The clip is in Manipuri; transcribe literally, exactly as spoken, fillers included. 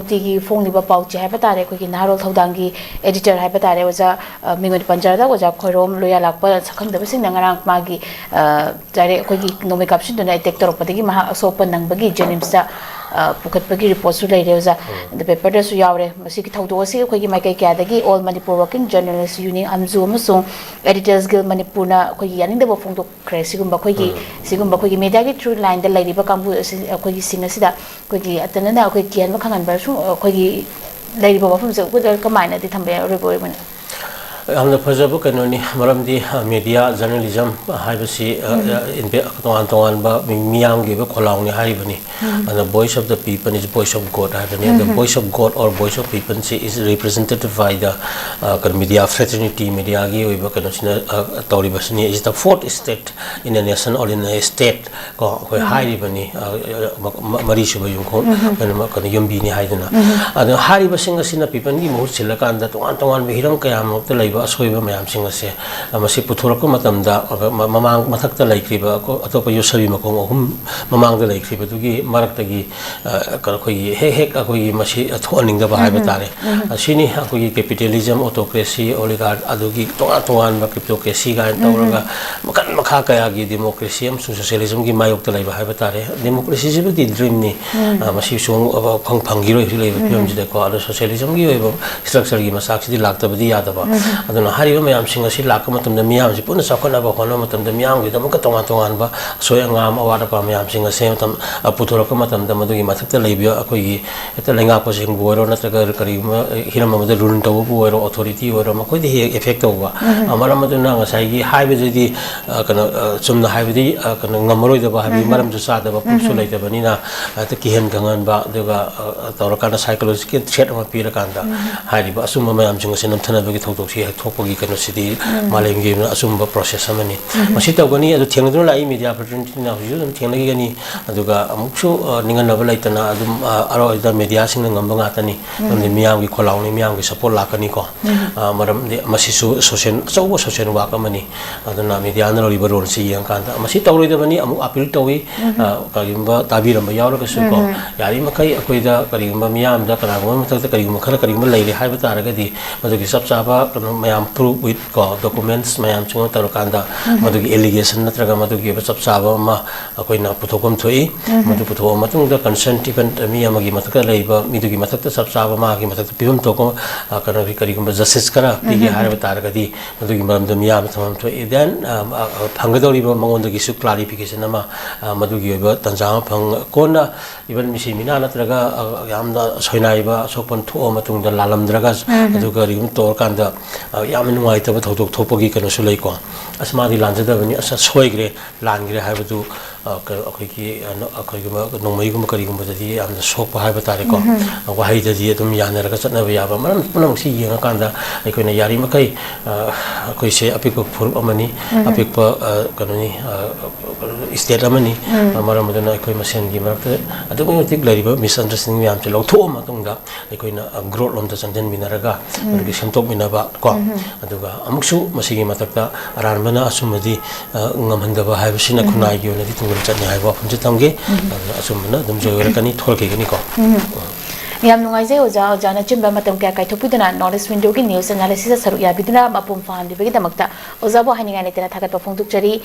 ꯇꯤꯒꯤ ꯐꯣꯡꯂꯤꯕ ꯄꯥꯎꯆꯦ ꯍꯥꯏꯕ ꯇꯥꯔꯦ, ꯑꯩꯈꯣꯏꯒꯤ ꯅꯍꯥꯔꯣꯜ ꯊꯧꯗꯥꯡꯒꯤ editor ꯍꯥꯏꯕ ꯇꯥꯔꯦ, ꯑꯣꯖꯥ, ꯑ, ꯃꯤꯡ ꯑꯣꯏꯅ ꯄꯟꯖꯔꯗ ꯑꯣꯖꯥ ꯈꯣꯏꯔꯣꯝ ꯂꯣꯌꯥꯂꯥꯛꯄ ꯁꯛꯈꯪꯗꯕꯁꯤꯡꯅ ꯉꯔꯥꯡ ꯃꯥꯒꯤ, ꯑ, ꯂꯥꯏꯔꯤꯛ ꯑꯩꯈꯣꯏꯒꯤ ꯅꯣꯡꯃꯩ ꯀꯥꯞꯁꯤꯟꯗꯨꯅ attack ꯇꯧꯔꯛꯄꯗꯒꯤ ꯃꯍꯥꯛ ꯑꯁꯣꯛ ꯑꯄꯟ ꯅꯪꯕꯒꯤ JNIMSꯇ, ꯑ, ꯄꯨꯈꯠꯄꯒꯤ reportꯁꯨ ꯂꯩꯔꯦ, ꯑꯣꯖꯥ꯫ ꯎꯝ꯫ ꯑꯗ paperꯗꯁꯨ ꯌꯥꯎꯔꯦ꯫ ꯃꯁꯤꯒꯤ ꯊꯧꯗꯣꯛ ꯑꯁꯤ ꯑꯩꯈꯣꯏꯒꯤ ꯃꯥꯏꯀꯩ ꯀꯌꯥꯗꯒꯤ All Manipur Working Journalist Union, ꯑꯝꯖꯨ, ꯑꯃꯁꯨꯡ Editors Guild ꯃꯅꯤꯄꯨꯔꯅ ꯑꯩꯈꯣꯏꯒꯤ ꯌꯥꯅꯤꯡꯗꯕ ꯐꯣꯡꯗꯣꯛꯈ꯭ꯔꯦ꯫ ꯁꯤꯒꯨꯝꯕ ꯑꯩꯈꯣꯏꯒꯤ, ꯎꯝ꯫ ꯁꯤꯒꯨꯝꯕ ꯑꯩꯈꯣꯏꯒꯤ mediaꯒꯤ through lineꯗ ꯂꯩꯔꯤꯕ ꯀꯥꯡꯕꯨ ꯑꯁꯤ, ꯑꯩꯈꯣꯏꯒꯤ ꯁꯤꯡ ꯑꯁꯤꯗ ꯑꯩꯈꯣꯏꯒꯤ ꯑꯇꯅꯅ ꯑꯩꯈꯣꯏ ꯀꯤꯍꯟꯕ ꯈꯪꯍꯟꯕ ꯁꯨꯝ ꯑꯩꯈꯣꯏꯒꯤ ꯂꯩꯔꯤꯕ ꯋꯥꯐꯝꯁꯦ ꯑꯩꯈꯣꯏꯗ ꯀꯃꯥꯏꯅꯗꯤ ꯊꯝꯕ ꯌꯥꯏ, ꯑꯔꯣꯏꯕ ꯑꯣꯏꯕꯅ? ꯌꯥꯝꯅ ꯐꯖꯕ ꯀꯩꯅꯣꯅꯤ, ꯃꯔꯝꯗꯤ, ꯑ, media journalism ꯍꯥꯏꯕꯁꯤ, ꯑ, ꯎꯝ꯫ ꯑ, ꯏꯟꯚꯦ-, ꯇꯣꯉꯥꯟ ꯇꯣꯉꯥꯟꯕ ꯃꯤ-, ꯃꯤꯌꯥꯝꯒꯤ ꯑꯣꯏꯕ ꯈꯣꯜꯂꯥꯎꯅꯤ ꯍꯥꯏꯔꯤꯕꯅꯤ꯫ ꯎꯝ꯫ ꯑꯗ Voice of the People is Voice of God ꯍꯥꯏꯕꯅꯤ꯫ ꯑꯗ ꯎꯝ꯫ Voice of God or Voice of People ꯁꯤ is represented by the, ꯑ, ꯀꯩꯅꯣ, media fraternity, mediaꯒꯤ ꯑꯣꯏꯕ ꯀꯩꯅꯣꯁꯤꯅ, ꯑ, ꯇꯧꯔꯤꯕꯁꯤꯅꯤ꯫ Is the fourth state in a nation or in a state ꯀꯣ, ꯑꯩꯈꯣꯏ ꯎꯝ꯫ ꯍꯥꯏꯔꯤꯕꯅꯤ, ꯑ, ꯑ, ꯃ-, ꯃ-, ꯃꯔꯤꯁꯨꯕ ꯌꯨꯝꯈꯣꯡ, ꯎꯝ꯫ ꯀꯩꯅꯣ, ꯀꯩꯅꯣ, ꯌꯨꯝꯕꯤꯅꯤ ꯍꯥꯏꯗꯨꯅ꯫ ꯎꯝ꯫ ꯑꯗꯣ ꯍꯥꯏꯔꯤꯕꯁꯤꯡ ꯑꯁꯤꯅ peopleꯒꯤ ꯃꯍꯨꯠ ꯁꯤꯜꯂꯀꯥꯟꯗ ꯇꯣꯉꯥꯟ ꯇꯣꯉꯥꯟꯕ ꯍꯤꯔꯝ ꯀꯌꯥꯃꯔꯨꯛꯇ ꯂꯩꯕ ꯑꯁꯣꯏꯕ ꯃꯌꯥꯝꯁꯤꯡ ꯑꯁꯦ, ꯑ, ꯃꯁꯤ ꯄꯨꯊꯣꯔꯛꯄ ꯃꯇꯝꯗ, ꯑ, ꯃ-, ꯃꯃꯥꯡ ꯃꯊꯛꯇ ꯂꯩꯈ꯭ꯔꯤꯕ ꯑꯀꯣ-, ꯑꯇꯣꯞꯄ ꯌꯣꯠꯁꯕꯤ ꯃꯈꯣꯡ ꯑꯍꯨꯝ ꯃꯃꯥꯡꯗ ꯂꯩꯈ꯭ꯔꯤꯕꯗꯨꯒꯤ ꯃꯔꯛꯇꯒꯤ, ꯑ, ꯀꯩꯅꯣ, ꯑꯩꯈꯣꯏꯒꯤ ꯍꯦꯛ ꯍꯦꯛ ꯑꯩꯈꯣꯏꯒꯤ ꯃꯁꯤ ꯊꯣꯛꯍꯟꯅꯤꯡꯗꯕ ꯍꯥꯏꯕ ꯎꯝ꯫ ꯇꯥꯔꯦ꯫ ꯎꯝ꯫ ꯑꯁꯤꯅꯤ ꯑꯩꯈꯣꯏꯒꯤ capitalism, autocracy, oligarch ꯑꯗꯨꯒꯤ ꯇꯣꯉꯥꯟ ꯇꯣꯉꯥꯟꯕ kleptocracy ꯀꯥꯏꯅ ꯎꯝ꯫ ꯇꯧꯔꯒ ꯃꯈꯜ ꯃꯈꯥ ꯀꯌꯥꯒꯤ democracy ꯑꯃꯁꯨꯡ socialismꯒꯤ ꯃꯥꯌꯣꯛꯇ ꯂꯩꯕ ꯍꯥꯏꯕ ꯇꯥꯔꯦ꯫ Democracyꯁꯤꯕꯨꯗꯤ dreamꯅꯤ꯫ ꯎꯝ꯫ ꯑ, ꯃꯁꯤ ꯁꯨꯡ-, ꯑ, ꯐꯪ-, ꯐꯪꯈꯤꯔꯣꯏ ꯍꯧꯖꯤꯛ ꯂꯩꯔꯤꯕ ꯎꯝ꯫ ꯐꯤꯕꯝꯁꯤꯗꯀꯣ꯫ ꯑꯗꯣ socialismꯒꯤ ꯑꯣꯏꯕ structureꯒꯤ ꯃꯆꯥꯛꯁꯤꯗꯤ ꯂꯥꯛꯇꯕꯗꯤ ꯌꯥꯗꯕ꯫ ꯎꯝ꯫ ꯑꯗꯨꯅ ꯍꯥꯏꯔꯤꯕ ꯃꯌꯥꯝꯁꯤꯡ ꯑꯁꯤ ꯂꯥꯛꯄ ꯃꯇꯝꯗ ꯃꯤꯌꯥꯝꯁꯤ ꯄꯨꯟꯅ ꯆꯥꯎꯈꯠꯅꯕ ꯍꯣꯠꯅꯕ ꯃꯇꯝꯗ ꯃꯤꯌꯥꯝꯒꯤꯗꯃꯛꯇ ꯇꯣꯉꯥꯟ ꯇꯣꯉꯥꯟꯕ ꯑꯁꯣꯏ ꯑꯉꯥꯝ, ꯑꯋꯥꯠ ꯑꯄꯥ ꯃꯌꯥꯝꯁꯤꯡ ꯑꯁꯦ ꯃꯇꯝ, ꯑ, ꯄꯨꯊꯣꯔꯛꯄ ꯃꯇꯝꯗ ꯃꯗꯨꯒꯤ ꯃꯊꯛꯇ ꯂꯩꯕ ꯑꯩꯈꯣꯏꯒꯤ ꯍꯦꯛꯇ ꯂꯩꯉꯥꯛꯄꯁꯤꯡꯕꯨ ꯑꯣꯏꯔꯣ, ꯅꯠꯇ꯭ꯔꯒ ꯀꯔꯤꯒꯨꯝꯕ ꯍꯤꯔꯝ ꯑꯃꯗ rule ꯇꯧꯕꯕꯨ ꯑꯣꯏꯔꯣ, authorityꯕꯨ ꯑꯣꯏꯔꯣ, ꯃꯈꯣꯏꯗ ꯍꯦꯛ effect ꯇꯧꯕ꯫ ꯎꯝ꯫ ꯑ, ꯃꯔꯝ ꯑꯗꯨꯅ ꯉꯁꯥꯏꯒꯤ ꯍꯥꯏꯕꯗꯨꯗꯤ, ꯑ, ꯀꯩꯅꯣ, ꯑ, ꯆꯨꯝꯅ ꯍꯥꯏꯕꯗꯤ, ꯑ, ꯀꯩꯅꯣ, ꯉꯝꯃꯔꯣꯏꯗꯕ ꯍꯥꯏꯕꯗꯤ ꯎꯝ꯫ ꯃꯔꯝꯁꯨ ꯆꯥꯗꯕ, proofꯁꯨ ꯎꯝ꯫ ꯂꯩꯇꯕꯅꯤꯅ ꯍꯦꯛꯇ ꯀꯤꯍꯟ ꯈꯪꯍꯟꯕ, ꯑꯗꯨꯒ, ꯑ, ꯑ, ꯇꯧꯔꯀꯥꯟꯗ psychological threat ꯑꯃ ꯄꯤꯔꯀꯥꯟꯗ ꯎꯝ꯫ ꯍꯥꯏꯔꯤꯕ ꯑꯆꯨꯝꯕ ꯃꯌꯥꯝꯁꯤꯡ ꯑꯁꯤ ꯅꯝꯊꯅꯕꯒꯤ ꯊꯧꯗꯣꯛꯁꯤ ꯍꯦꯛ ꯊꯣꯛꯄꯒꯤ ꯀꯩꯅꯣꯁꯤꯗꯤ ꯃꯥꯂꯦꯝꯒꯤ ꯑꯣꯏꯅ ꯑꯆꯨꯝꯕ ꯄ꯭ꯔꯣꯁꯦꯁ ꯑꯃꯅꯤ꯫ ꯃꯁꯤ ꯇꯧꯒꯅꯤ, ꯑꯗꯨ ꯊꯦꯡꯅꯗꯨꯅ ꯂꯥꯛꯏ ꯃꯦꯗꯤꯌꯥ ꯄ꯭ꯔꯇꯤꯅꯤꯙꯤꯅ ꯍꯧꯖꯤꯛꯁꯨ ꯑꯗꯨꯝ ꯊꯦꯡꯅꯈꯤꯒꯅꯤ꯫ ꯑꯗꯨꯒ ꯑꯃꯨꯛꯁꯨ, ꯑ, ꯅꯤꯡꯍꯟꯅꯕ ꯂꯩꯇꯅ ꯑꯗꯨꯝ, ꯑ, ꯑꯔꯣꯏꯕꯗ ꯃꯦꯗꯤꯌꯥꯁꯤꯡꯅ ꯉꯝꯕ ꯉꯥꯛꯇꯅꯤ꯫ ꯃꯔꯝꯗꯤ ꯃꯤꯌꯥꯝꯒꯤ ꯈꯣꯜꯂꯥꯎꯅꯤ, ꯃꯤꯌꯥꯝꯒꯤ ꯁꯄꯣꯔꯠ ꯂꯥꯛꯀꯅꯤꯀꯣ꯫ ꯑ, ꯃꯔꯝꯗꯤ ꯃꯁꯤꯁꯨ ꯁꯣꯁꯦꯜ, ꯑꯆꯧꯕ ꯁꯣꯁꯦꯜ ꯋꯥꯔꯛ ꯑꯃꯅꯤ꯫ ꯑꯗꯨꯅ ꯃꯦꯗꯤꯌꯥꯅ ꯂꯧꯔꯤꯕ ꯔꯣꯜꯁꯤ ꯌꯦꯡꯉꯀꯥꯟꯗ ꯃꯁꯤ ꯇꯧꯔꯣꯏꯗꯕꯅꯤ꯫ ꯑꯃꯨꯛ ꯑꯄꯤꯜ ꯇꯧꯏ꯫ ꯑ, ꯀꯔꯤꯒꯨꯝꯕ ꯇꯥꯕꯤꯔꯝꯕ ꯌꯥꯎꯔꯒꯁꯨꯀꯣ, ꯌꯥꯔꯤꯃꯈꯩ ꯑꯩꯈꯣꯏꯗ ꯀꯔꯤꯒꯨꯝꯕ ꯃꯤꯌꯥꯝꯗ ꯀꯅꯥꯒꯨꯝꯕ ꯃꯊꯛꯇ ꯀꯔꯤꯒꯨꯝꯕ ꯈꯔ ꯀꯔꯤꯒꯨꯝꯕ ꯂꯩꯔꯦ ꯍꯥꯏꯕ ꯇꯥꯔꯒꯗꯤ, ꯃꯗꯨꯒꯤ ꯆꯞ ꯆꯥꯕ ꯀꯩꯅꯣ ꯃꯌꯥꯝ, ꯄ꯭ꯔꯨꯐ ꯋꯤꯠ ꯀꯣ, ꯗꯣꯀꯨꯃꯦꯟꯁ ꯃꯌꯥꯝꯁꯤꯡ ꯑꯃ ꯇꯧꯔꯀꯥꯟꯗ ꯃꯗꯨꯒꯤ ꯑꯦꯂꯤꯒꯦꯁꯟ ꯅꯠꯇ꯭ꯔꯒ ꯃꯗꯨꯒꯤ ꯑꯣꯏꯕ ꯆꯞ ꯆꯥꯕ ꯑꯃ ꯑꯩꯈꯣꯏꯅ ꯄꯨꯊꯣꯛꯐꯝ ꯊꯣꯛꯏ꯫ ꯃꯗꯨ ꯄꯨꯊꯣꯛꯑ ꯃꯇꯨꯡꯗ ꯀꯟꯁꯔꯟ ꯏꯚꯟ ꯃꯤ ꯑꯃꯒꯤ ꯃꯊꯛꯇ ꯂꯩꯕ ꯃꯤꯗꯨꯒꯤ ꯃꯊꯛꯇ ꯆꯞ ꯆꯥꯕ ꯃꯥꯒꯤ ꯃꯊꯛꯇ ꯄꯤꯐꯝ ꯊꯣꯛꯄ, ꯑ, ꯀꯩꯅꯣꯒꯤ ꯀꯔꯤꯒꯨꯝꯕ ꯖꯁꯇꯤꯁ ꯈꯔ ꯄꯤꯒꯦ ꯍꯥꯏꯔꯕ ꯇꯥꯔꯒꯗꯤ ꯃꯗꯨꯒꯤ ꯃꯔꯝꯗ ꯃꯤꯌꯥꯝꯅ ꯊꯝꯐꯝ ꯊꯣꯛꯏ꯫ ꯗꯦꯟ, ꯑ, ꯑ, ꯐꯪꯒꯗꯧꯔꯤꯕ ꯃꯉꯣꯟꯗꯒꯤꯁꯨ ꯀ꯭ꯂꯥꯔꯤꯐꯤꯀꯦꯁꯟ ꯑꯃ, ꯑ, ꯃꯗꯨꯒꯤ ꯑꯣꯏꯕ ꯇꯥꯟꯖꯥ ꯑꯃ ꯐꯪ-, ꯀꯣꯟꯅ ꯏꯚꯟ ꯃꯤꯁꯤ ꯃꯤꯅꯥ ꯅꯠꯇ꯭ꯔꯒ, ꯑ, ꯌꯥꯝꯅ ꯁꯣꯏꯅꯥꯏꯕ ꯑꯁꯣꯛꯄ ꯊꯣꯛꯑ ꯃꯇꯨꯡꯗ, ꯂꯥꯜꯂꯝꯗ꯭ꯔꯒ, ꯑꯗꯨ ꯀꯔꯤꯒꯨꯝꯕ ꯇꯧꯔꯀꯥꯟꯗ, ꯑ, ꯌꯥꯝꯅ ꯅꯨꯡꯉꯥꯏꯇꯕ ꯊꯧꯗꯣꯛ ꯊꯣꯛꯄꯒꯤ ꯀꯩꯅꯣꯁꯨ ꯂꯩꯀꯣ꯫ "ꯑꯁ, ꯃꯥꯗꯤ ꯂꯥꯟꯖꯗꯕꯅꯤ, ꯑꯁ, ꯁꯣꯏꯈ꯭ꯔꯦ, ꯂꯥꯟꯈ꯭ꯔꯦ" ꯍꯥꯏꯕꯗꯨ, ꯑ, ꯀ-, ꯑꯩꯈꯣꯏꯒꯤ, ꯑ, ꯅ-, ꯑꯩꯈꯣꯏꯒꯨꯝꯕ ꯅꯣꯡꯃꯩꯒꯨꯝꯕ ꯀꯔꯤꯒꯨꯝꯕꯗꯗꯤ ꯌꯥꯝꯅ ꯁꯣꯛꯄ ꯍꯥꯏꯕ ꯇꯥꯔꯦꯀꯣ꯫ ꯋꯥꯍꯩꯗꯗꯤ ꯑꯗꯨꯝ ꯌꯥꯅꯔꯒ ꯆꯠꯅꯕ ꯌꯥꯕ꯫ ꯃꯔꯝ ꯄꯨꯝꯅꯃꯛꯁꯤ ꯌꯦꯡꯉꯀꯥꯟꯗ ꯑꯩꯈꯣꯏꯅ ꯌꯥꯔꯤꯃꯈꯩ, ꯑ, ꯑꯩꯈꯣꯏꯁꯦ ꯑꯄꯤꯛꯄ ꯐꯨꯔꯨꯞ ꯑꯃꯅꯤ, ꯑꯄꯤꯛꯄ, ꯑ, ꯀꯩꯅꯣꯅꯤ, ꯑ, ꯏꯁꯇꯦꯠ ꯑꯃꯅꯤ꯫ ꯑ, ꯃꯔꯝ ꯑꯗꯨꯅ ꯑꯩꯈꯣꯏ ꯃꯁꯦꯟꯒꯤ ꯃꯔꯛꯇ ꯑꯗꯨꯛꯀꯤ ꯃꯇꯤꯛ ꯂꯩꯔꯤꯕ ꯃꯤꯁꯑꯟꯗꯔꯁꯇꯦꯟꯗꯤꯡ ꯃꯌꯥꯝꯁꯦ ꯂꯧꯊꯣꯛꯑ ꯃꯇꯨꯡꯗ ꯑꯩꯈꯣꯏꯅ, ꯑ, ꯒ꯭ꯔꯣꯠ ꯂꯣꯝꯗ ꯆꯪꯁꯤꯟꯃꯤꯟꯅꯔꯒ, ꯑꯗꯨꯒꯤ ꯁꯦꯝꯗꯣꯛꯃꯤꯟꯅꯕ ꯀꯣ꯫ ꯑꯗꯨꯒ ꯑꯃꯨꯛꯁꯨ ꯃꯁꯤꯒꯤ ꯃꯊꯛꯇ ꯑꯔꯥꯟꯕꯅ ꯑꯆꯨꯝꯕꯗꯤ, ꯑ, ꯉꯝꯍꯟꯗꯕ ꯍꯥꯏꯕꯁꯤꯅ ꯈꯨꯟꯅꯥꯏꯒꯤ ꯑꯣꯏꯅꯗꯤ ꯇꯨꯡꯒꯣꯜ ꯆꯠꯅꯤ ꯍꯥꯏꯕ ꯋꯥꯐꯝꯁꯤ ꯊꯝꯒꯦ꯫ ꯑꯗꯨꯅ ꯑꯆꯨꯝꯕꯅ ꯑꯗꯨꯝ ꯖꯣꯏ ꯑꯣꯏꯔꯛꯀꯅꯤ, ꯊꯣꯛꯂꯛꯈꯤꯒꯅꯤꯀꯣ꯫ ꯌꯥꯝ ꯅꯨꯡꯉꯥꯏꯖꯩ ꯑꯣꯖꯥ, ꯑꯣꯖꯥꯅ ꯑꯆꯤꯟꯕ ꯃꯇꯝ ꯀꯌꯥ ꯀꯥꯏꯊꯣꯛꯄꯤꯗꯨꯅ North East Window ꯒꯤ news analysis ꯇ ꯁꯔꯨꯛ ꯌꯥꯕꯤꯗꯨꯅ ꯃꯄꯨꯡ ꯐꯥꯍꯟꯕꯤꯕꯒꯤꯗꯃꯛꯇ ꯑꯣꯖꯥꯕꯨ ꯍꯥꯏꯅꯤꯡꯉꯥꯏ ꯂꯩꯇꯅ ꯊꯥꯒꯠꯄ ꯐꯣꯡꯗꯣꯛꯆꯔꯤ꯫